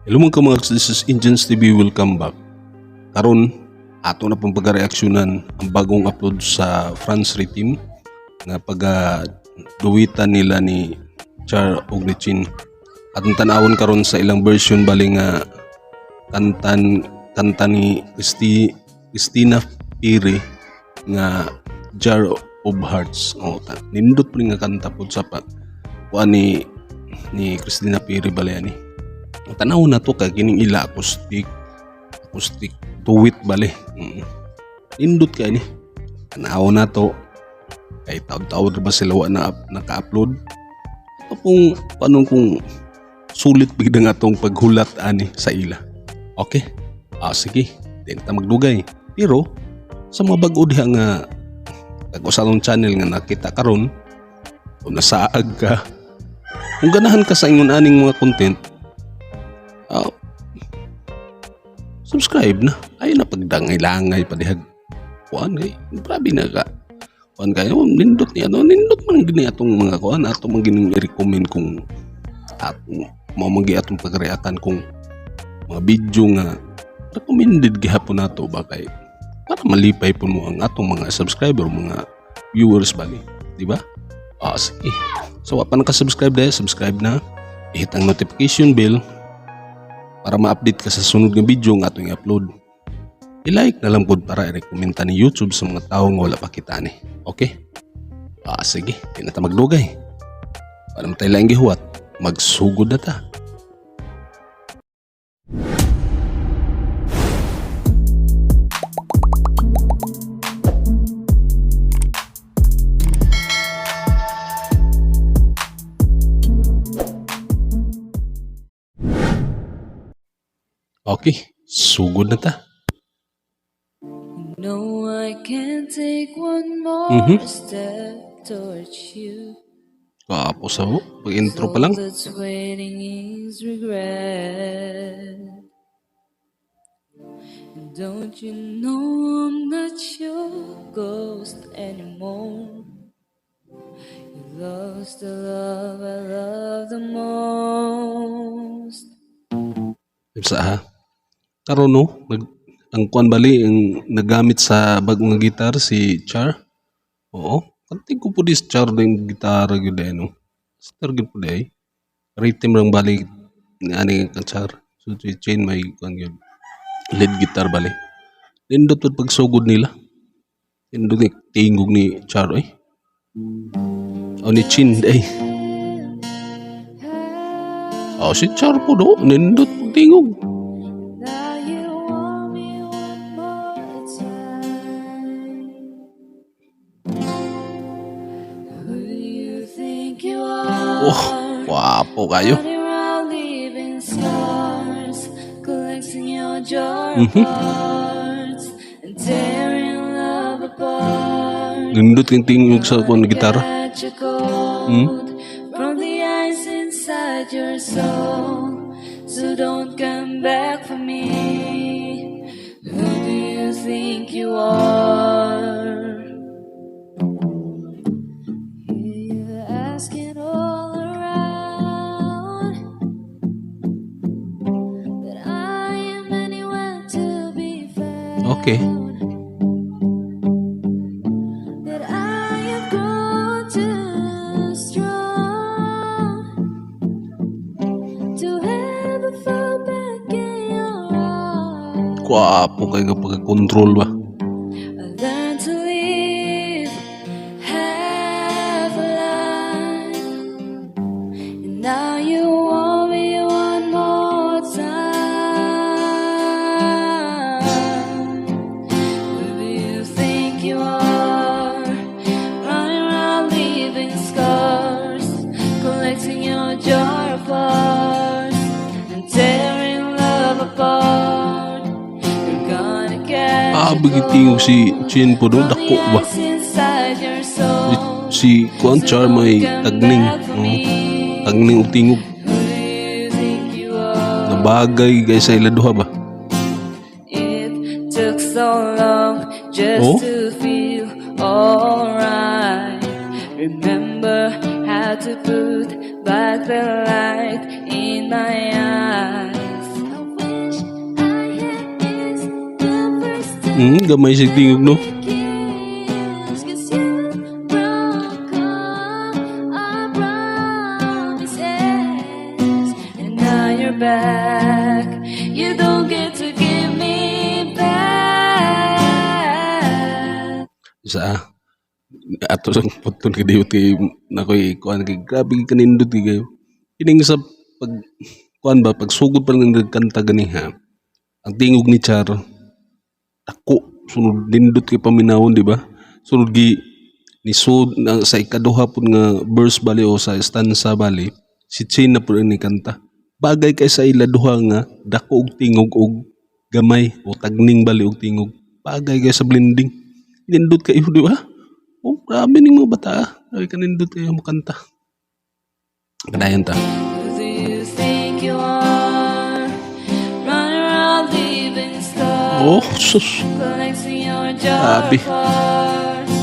Hello mga kamags, this is Indians TV, welcome back. Karon, ato na pong pagreaksyonan ang bagong upload sa France Team nga pag duwitan nila ni Char og ni Chin. Atong tan-awon karon sa ilang version bali nga kanta ni Christina Piri nga Jar of Hearts. O, nindot po nga kanta po sa pa kuan ni Christina Piri bali ani. Tanaw na to kay kining ila acoustic acoustic duet bali. Nindot kay ni, tanaw na to kay taod-taod ba sila wa na naka-upload. Ito kung paano kung sulit bigda nga atong paghulat ani sa ila. Okay, sige, di na ta magdugay, pero sa mga bag-o diha nga tag sa atong channel nga nakita karon o nasaag ka, kung ganahan ka sa ingon aning mga content, subscribe na. Ay na pagdangay-langay pa dihag kuan kay grabe na ka kuan kayo, nindot ni ano, nindot man gini atong mga kuan, ato man gining i-recommend kung atong mao man gi atong pagreatan kung mga video nga recommended gihapon nato ba kay para malipay po mo ang atong mga subscriber, mga viewers bali, di ba? Sige, so wa pa naka-subscribe dahil, subscribe na, i-hit ang notification bell para ma-update ka sa sunod nga video nga atong i-upload. I-like na lang pod para i-recommend ni YouTube sa mga tao nga wala pa kita ni. Okay? Sige, di na ta magdugay. Para matay lang gihuwat, magsugod na ta. Okay, sugod na ta. No, I can't take one more step towards you. Kapo sa ho, pag-intro pa lang. All that's waiting is regret. And don't you know I'm not your ghost anymore? You lost the love I love the most. Sa ha. Karon no, ang kuan bali ang nagamit sa bagong nga gitar si Char. Oo, kanting ko po dis Char din gitara gyud eh, no. Star gyud po day. Rhythm lang bali ni ani ka Char. So si Chain may kuan gyud. Lead guitar bali. Nindot pud pagsugod nila. Nindot ni tingog ni Char oy. O ni Chin day. Oh, si Char po do, nindot pud tingog. Now you want me one more time. Who do you think you are? Oh, wapo kayo. Running around leaving scars, collecting your jar of hearts and tearing love apart. Nindot yung tingog sa kuan gitara. Catch a cold from the ice inside your soul. So don't come back for me. Who do you think you are? Hear you asking all around that I am anywhere to be found. That I have grown too strong to ever fall back in your arms. Gwapo kay nga pagka-control ba. I learned to live half a life, and now you want me one more time. Who do you think you are? Running around leaving scars, collecting your jar of hearts, and tearing love apart. You're gonna catch Ah, a bagi tingog si Chin po do, from dako the ba. ice inside your soul. Si kuan Char may tagning. Oh, tagning og tingog. Who do you think you are? Nabagay guys sa ila duha ba. It took so long just Oh? to feel alright. Remember how to put back the light in my eyes. Gamay sig tingog, no? Kiss, 'cause you broke all our promises. And now you're back. You don't get to give me back. Sa ato sang putol kay diyot kay nakoy kuan kay grabe kanindot kay kayo. Kining sa pag kuan ba, pagsugod pa lang nagkanta ganiha, ang tingog ni Char dako, sunod nindot kay paminawon, di ba? Sunod gi nisud na sa ikaduha pud nga verse bali o sa stanza bali, si Chin na pud ni kanta. Bagay kay sa ila duha nga dako og tingog og gamay o tagning bali og tingog. Bagay kay sa blending. Nindot kayo, di ba? Oh, grabe ning mga bata. Grabe kanindot kayo makanta. Padayon ta. Who do you think you are? Run around leaving scars. Oh, sus. Collecting your jar Grabe. Of hearts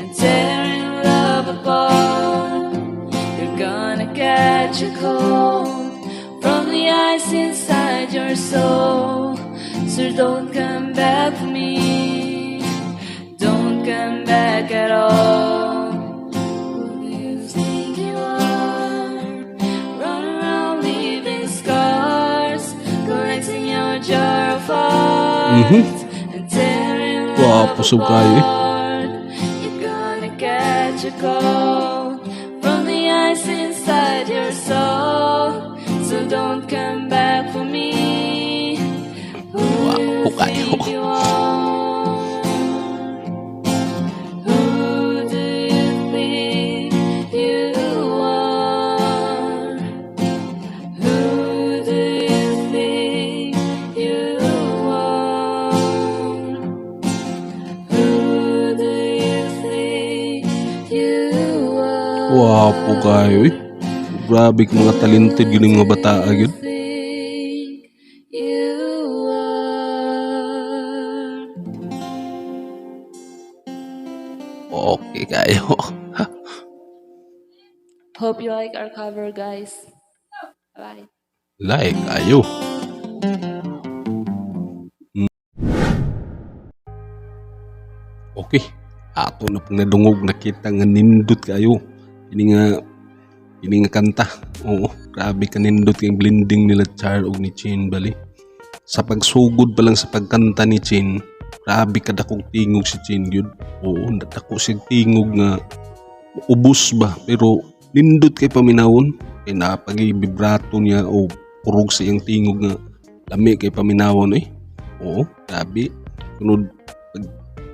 and tearing love apart. You're gonna catch a cold from the ice inside your soul. So don't come back for me. Don't come back at all. Who do you think you are? Run around leaving scars, collecting your jar of hearts and tearing love Gwapo sub kayo eh. apart. You're gonna catch a cold from the ice inside your soul. So don't come back for me. Who do you Gwapo kayo. Think you are? Who do you think you are? Who do you think you are? Who do you think you are? Gwapo kayo eh. Grabe ka mga talented yun yung mga bata gyud. Think you are? Okay kayo. Hope you like our cover, guys. Bye. Like kayo. Okay. Ato na pong nadungog, nakita nga nindot kayo. Ini nga kanta. Oo, grabe ka nindot kay blending nila Char og ni Chin bali. Sa pagsugod pa lang sa pagkanta ni Chin, grabe ka dakong tingog si Chin gyud. Oo, dako siyang tingog nga ubos ba, pero nindot kay paminawon kay napagi vibrato niya o kurog sa iyang tingog nga lami kay paminawon eh. Oo, grabe. Sunod pag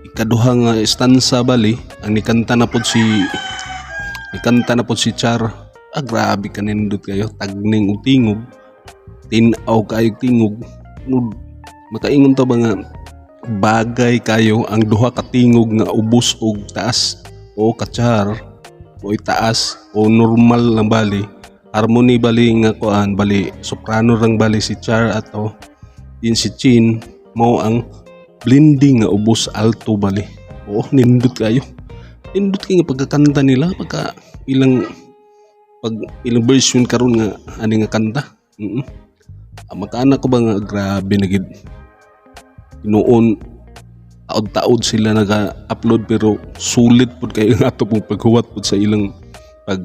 ikaduha nga stanza bali, ang nikanta na pod si Char. Ah, grabe ka nindot kayo, tagning og tingog. Tin-aw kayo tingog. Sunod makaingon ta ba nga bagay kayo ang duha ka tingog nga ubos og taas o ka-Char o itaas o normal lang bali, harmony bali nga kuan bali, soprano rang bali si Char ato din si Chin mao ang blending nga ubos alto bali. Oo, nindot kayo, nindot kay nga pagkakanta nila pagka ilang pag ilang version karon nga ani nga kanta. Ah, makaana ko ba nga grabe na gid noon, taod-taod sila naga-upload pero sulit pud kayo nga ato pong paghuwat pud sa ilang pag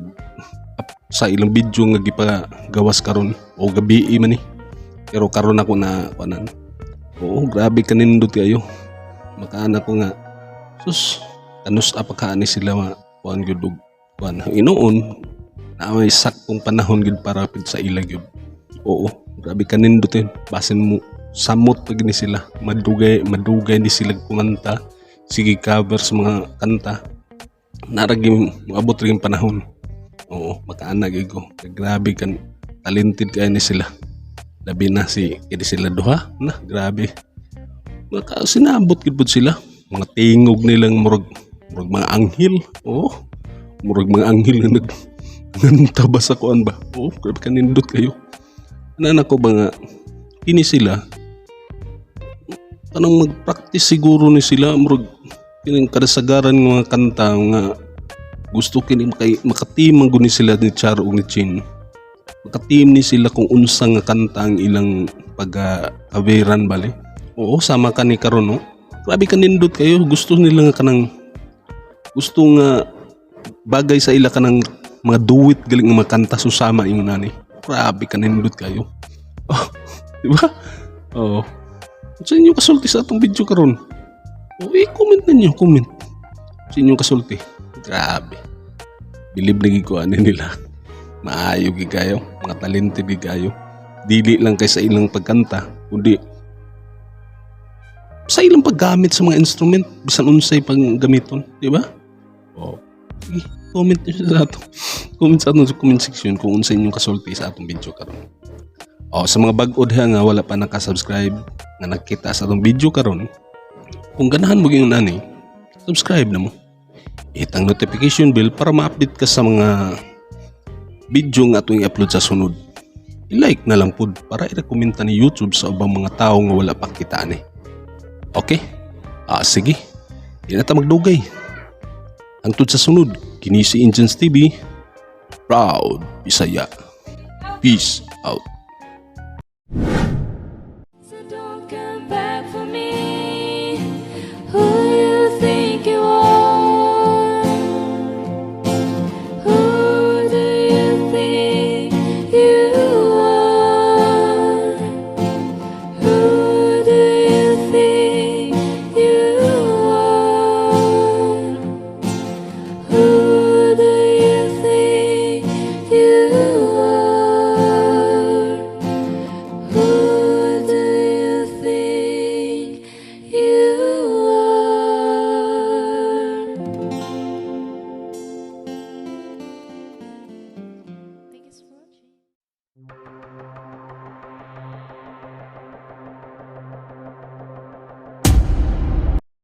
up, sa ilang video nga gipagawas karon o gabi man ni, pero karon ako na kuanan. Oo, grabe kanindot kayo. Makaana ko nga sus, kanus pa kaani sila ma kuan gyud og kuan hinuon na may saktong panahon gyud para pud sa ila gyud. Oo, grabe kanindot yun. Basin mo samot pag ni sila, madugay madugay ni sila kumanta, sige cover sa mga kanta, naragi moabot rin panahon. Oo, makaana gyud ko, grabe kan talented kay ni sila, labi na si kini sila duha na grabe maka sinabot gyud pud sila. Mga tingog nilang murag murag mga anghel. Oo, murag mga anghel nga nag nganta ba sa kuan ba. Oo, grabe kanindot kayo. Ana ko ba nga kini sila kanang mag-practice siguro ni sila, murag kining kadasagaran nga mga kanta nga gusto kini maka-team man gud ni sila ni Char ug ni Chin, maka-team ni sila kung unsa nga kanta ang ilang pagka-coveran bali. Oo, sama kani karon, no. Grabe ka nindot kayo. Gusto nila nga kanang gusto nga bagay sa ila kanang mga duet galing nga mga kanta susama yung nani. Grabe ka nindot kayo. Oh, di ba? Oh. Sa inyo kasulti sa atong video karon. O i-comment ninyo, comment. Sa inyong kasulti. Grabe. Bilib lagi ko ani nila. Maayo gid kayo, mga talented gid kayo. Dili lang kay sa ilang pagkanta, kundi sa ilang paggamit sa mga instrument, bisan unsay panggamiton, di ba? Oh. Sige, comment niyo sa ato. Comment sa atong comment section kung unsay inyong kasulti sa atong video karon. Oh, sa mga bag-o diha nga wala pa naka-subscribe nga nakita sa atong video karon, kung ganahan mo gyud nani, subscribe na mo. Hit ang notification bell para ma-update ka sa mga video nga atong i-upload sa sunod. I-like na lang pud para i-recommend ni YouTube sa ubang mga tao nga wala pa kita ani. Okay? Ah, sige. Di na ta magdugay. Hangtod sa sunod, kini si Engines TV. Proud Bisaya. Peace out.